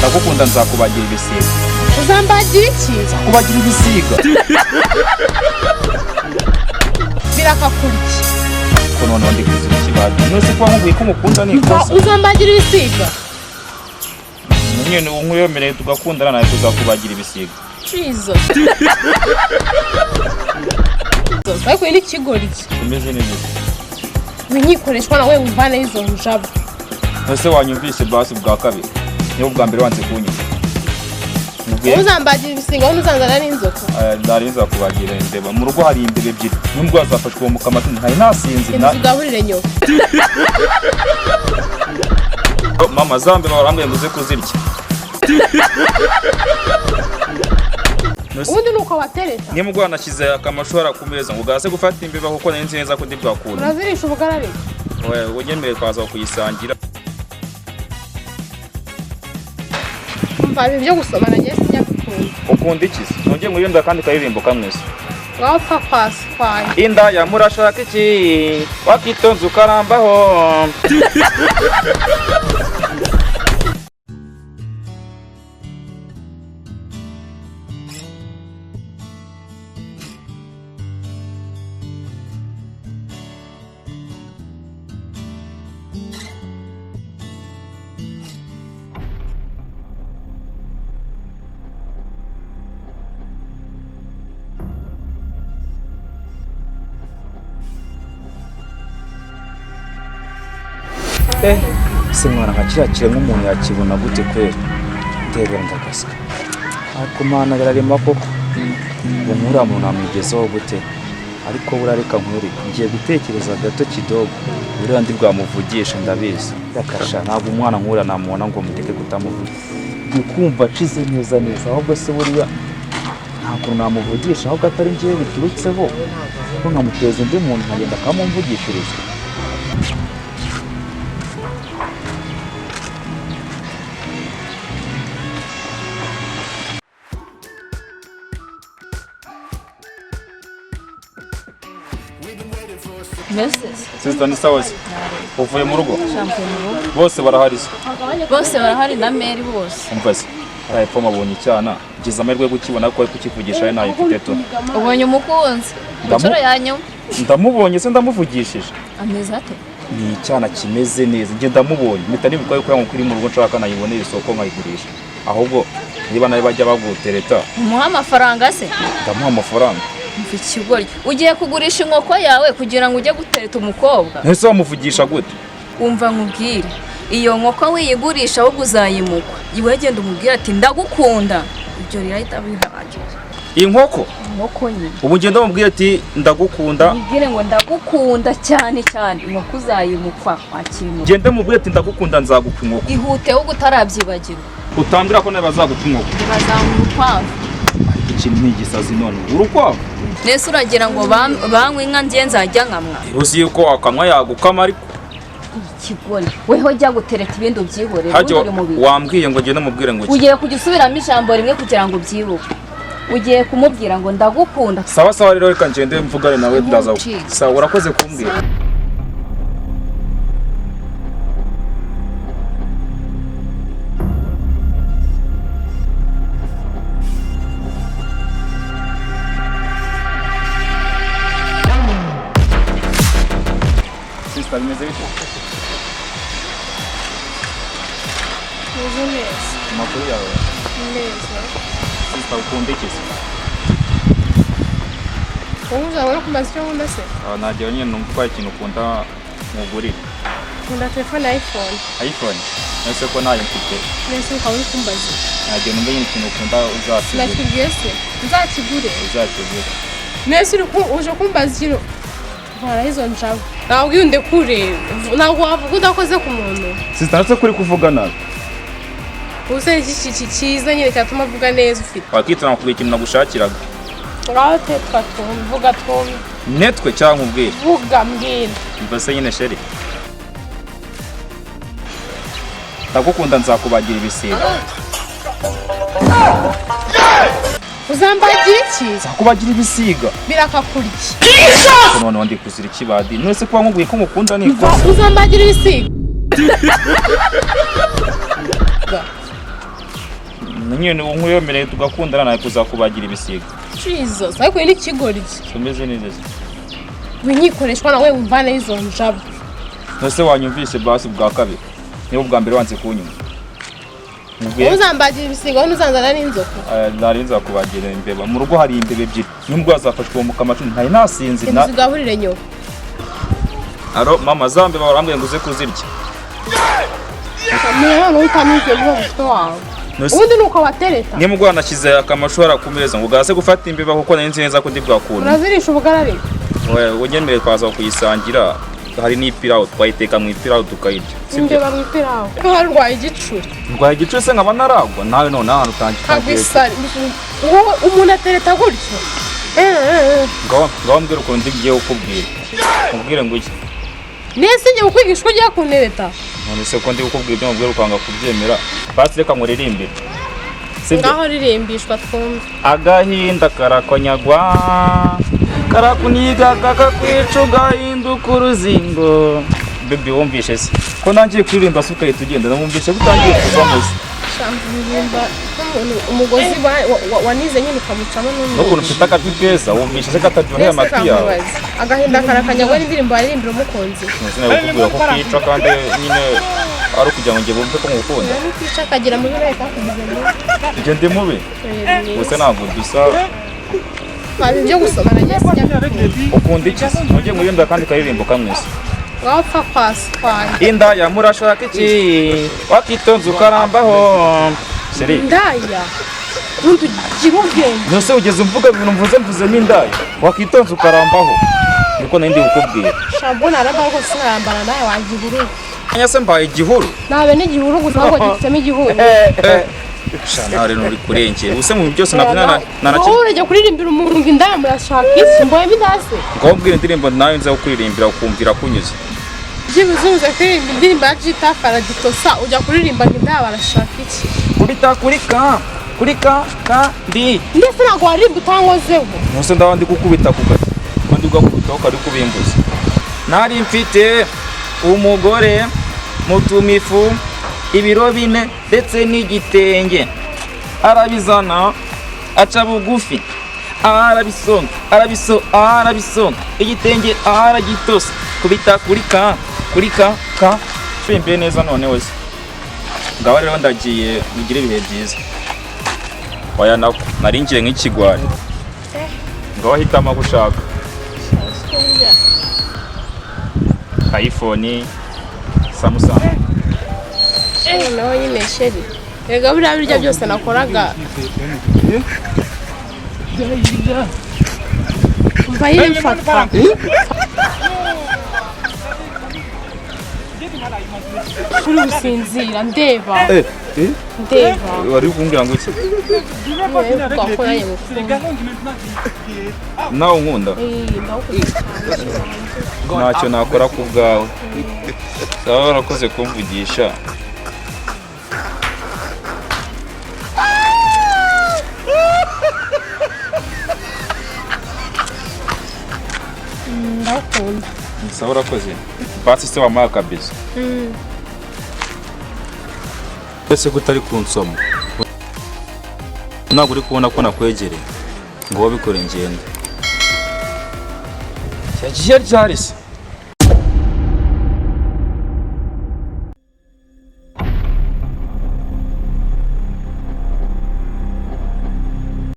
Ndagukunda, nzakubagira ibisiga. Uzambagira iki? Nzakubagira ibisiga. Birakakurya. Ko noneho ndi kuzira ikibadi? None se kuba nkubwiye ko mukunda ni ikosa? Uzambagira ibisiga. Nyine nkwemereye tugakundana, nawe kuzakubagira ibisiga. Jesus. Ariko ni ikigoryi. Umeze neza. Winyikoreshwa nawe, wumvane izo njabo. Ese wanyumvise basi bwa kabiri? Niba ubwa mbere wanze kunyumva. Mubwiye Uzambagira ibisiga, wowe uzanzana n'inzoka. Nari nzakubagira imbeba. Mu rugo hari imbeba ebyiri. Nubwo zafashwe uwo mukamati ntari nasinze. Genda uzigaburire nyoko. Mama, za mbeba warambwiye ngo uze kuzirya. Ubundi ni uko watereta. Nimugwa nashyize akamashu hariya ku meza ngo gase gufata imbeba, kuko nari nzi neza ko ndi bwakunda. Urazirisha ubugararike. Wewe unyemereye twaza kuyisangira. Umva, ibintu byo gusomana njye sinyabikunda. Ukunda iki se? Nongeye nkuririmba kandi karirimbo kamwe se. Ngaho pfa kwasi kwaye. Inda ya murashaka iki? Wakitonze ukarambaho. Se mwana, nka kiriya kiremwa umuntu yakibona gute kweri? Ndebera ndakasika, ariko mana birarema koko. Ubu nk'uriya muntu namwigezaho gute? Ariko buriya reka nkwereke, ngiye gutekereza gato kidogo, buriya ndi bwamuvugisha, ndabizi. Yakasha, ntabwo umwana nk'uriya namubona ngo muteke kutamuvuga. Ndi kumva acize neza neza. Ahubwo se buriya nta kuntu namuvugisha, ahubwo atari njyewe biturutseho, ko nkamuteza undi muntu nkagenda akamumvugishiriza? Mbese? Sister, ni sawa se? Uvuye mu rugo? Bose barahari se? Bose barahari, na meri bose. Umva se, hariya hepfo mabonye icyana, ngize amahirwe yo kukibona, ko ari kukivugisha ari nayo mfite to. Ubonye umukunzi inshuro ya nyuma. Ndamubonye se, ndamuvugishije. Ameze ate? Ni icyana kimeze neza. Njye ndamubonye mpita nibuka yuko yangu iri mu rugo, nshaka nayibonera isoko nkayigurisha. Ahubwo niba nawe bajya bagutereta. Umuha amafaranga se? Ndamuha amafaranga. Umva ikigoryi, ugiye kugurisha inkoko yawe kugira ngo ujye gutereta umukobwa? Ese wamuvugisha gute? Umva nkubwire, iyo nkoko wiyigurisha, ahubwo uzayimukwa. Iwe genda umubwire ati ndagukunda, ibyo rirahita bihagije. Inkoko? Inkoko nyine. Ubu ngenda mubwire ati ndagukunda? Umubwire ngo ndagukunda cyane cyane, inkoko uzayimukwa wakimuka. Ngende mubwire ati ndagukunda, nzagupa inkoko. Ihute ahubwo utarabyibagirwa. Utambwira ko nawe bazagupa inkoko. Bazamuha urukwavu. Ariko ikintu ni igisazi none, urukwavu. Nese uragira ngo banywe inka, njye nzajya nkamwa? Uzi yuko wakamwa yagukama ariko. Ikigori, weho jya gutereta ibindi ubyihorere. Hajya ubundi uri mu bihe. Wambwiye ngo ngende mubwire ngo iki? Ugiye kujya usubiramo ijambo rimwe kugira ngo ubyibuke. Ugiye kumubwira ngo ndagukunda. Sawa sawa rero, reka ngende mvugane nawe, ndaza. Ntucike. Sawa, urakoze kumbwira. Sister, bimeze bite? Meze neza. Amakuru yawe? Neza. Sister, ukunda iki se? Wowe uzabona kumaza icyo nkunda se? Ah, nagira nyine numva ko hari ikintu ukunda nkugurire. Nkunda telefone ya iPhone. iPhone? Ese ko nayo mfite? Mbese ukaba uri kumbaza? Nagira numve nyine ikintu ukunda uzakigure. Sinakibwiye se? Nzakigure? Uzakigure. Mbese uje kumbaza ikintu? Vana izo njabo. Ntabwo iyo undekure, ntabwo wavuga udakoze ku muntu. Sister, ndetse kuri kuvuga nabi. Ubuse iki iki cyiza nyine cyatuma avuga neza ufite? Wakitana nakubwira ikintu nagushakiraga. Ngaho tetwa twumve, vuga twumve. Netwe cyangwa nkubwire? Vuga, mbwira. Mbese nyine chérie, ndagukunda, nzakubagira ibisiga. Uzambagira iki? Nzakubagira ibisiga. Birakakurya. Ko noneho ndi kuzira ikibadi? None se kuba nkubwiye ko mukunda ni ikosa? Uzambagira ibisiga. Nyine nk'uyemereye tugakundana, nawe kuzakubagira ibisiga. Jesus, ariko iyi ni ikigoryi. Tumeze neza se? Winyikoreshwa nawe, wumvane izo njaba. Ese wanyumvise basi bwa kabiri, niba ubwa mbere wanze kunyuma? Mubwiye. Uzambagira ibisiga wowe, ntuzanzana n'inzoka. Nari nzakubagira imbeba. Mu rugo hari imbeba ebyiri, nubwo hazafashwe uwo mukamacumu ntari nasinzira na Zigaburire nyoko. Aro mama, za mbeba warambwiye ngo uze kuzirya. Menya noneho utanyuze muri uwo mutwe wawe. Ubundi ni uko batereta? Nimugoroba nashyize akamashu hariya ku meza ngo gaze gufata imbeba, kuko nari nzi neza ko ndi bwakunda. Urazirisha ubugari? Unyemereye twaza kuyisangira, hari n'ipirawu, twayiteka mu ipirawu tukayirya, sibyo? Imbeba mu ipirawu? Ko harwaye igicuri. Ndwaye igicuri se nkaba naragwa nawe? None ahantu utangiye. Kagwisari, wowe umuntu atereta gutyo? Eh. Ngaho ngaho mbwira ukuntu ndi ngiye kukubwira, nkubwire ngo iki? Nese njye kukwigisha uko ugiye kuntereta? None se ko ndi kukubwira ibyo nkubwira ukanga kubyemera? Basi reka nkuririmbire, sibyo? Ngaho ririmbishwa twumve. Agahinda karakonyagwa, karakuniga, kakakwica, ugahinduka uruzingo. Baby, wumvishe se ko nangiye kuririmba se ugahita ugenda? Wumvishe ko utangiye kuvamo se? Uririmba nk'umuntu umugozi wanize nyine ukamucamo N'ukuntu n'umuntu. ufite akajwi keza, wumvishe se kataryoheye Mbese amatwi yawe? kamubaza, agahinda karakanyagwa n'indirimbo waririmbira umukunzi? Sinabikubwira ko kwica kandi nyine ari ukugira ngo njye bumve ko ngukunda. Rero kwica akagira muri leta kugize ngo Njye ndi mubi gusa, ntabwo dusa. Ibyo gusoma nagiye sinjya. Ukunda iki se? Ujye muririmba kandi karirimbo kamwe se. Wapfa kwasi kwanjye. Inda ya murashaka iki, wakitonze ukarambaho chérie. Ndaya ubundi ugira ubwenge. Ntuse ugeze umvuga ibintu mvuze, mvuze n'indaya, wakitonze ukarambaho, niko nari ndi kukubwira. Shambo naramba rwose, sinarambana nawe wagihuru. Anya se mbaye igihuru? Nabe n'igihuru gusa, ahubwo gifitemo igihuru. Sha nawe rero uri kurengera ubuse mu bintu byose nabyo nana. Wowe urajya kuririmbira umuntu ngo indaya murashaka iki, mboyemo indase? Ngaho mbwira indirimbo nawe nza kukuririmbira ukumvira kunyuze. Byibuze uza kuririmba indirimbo ya Gita Faraditosa, ujya kuririmba ngo indaya barashaka iki? Kubita kuri ka kuri ka ka ndi. Ndetse ntabwo waririmba utankozeho. Ntuse ndaba ndi gukubita ku gati ko ndi gukubitaho kari kubimbuza. Nari mfite umugore mutumifu ibiro 4 ndetse n'igitenge, arabizana aca bugufi, arabisonga, arabiso, arabisonga igitenge, aragitosa, kubita kuri ka kuri ka ka fimbe neza. None wese ngaho rero ndagiye, mugire ibihe byiza. Oya nako nari ngiye nk'ikigwari. Ngaho hitamo ako ushaka, iPhone, Samsung. Noneho nyine chérie, rega buriya birya byose nakoraga mva yimfata uri gusinzira ndeba ndeba. Wari kumbwira ngo iki? Twakoranye gukunda. Nawe unkunda? Ndagukunda cyane. Ntacyo nakora ku bwawe. Sawa, warakoze kumvugisha. Ndagukunda. Sawa, urakoze. Basi se wamuha akabizo? Ese ko utari kunsoma, ntabwo uri kubona ko nakwegereye ngo wabikore ngende? Yagiye ryari se?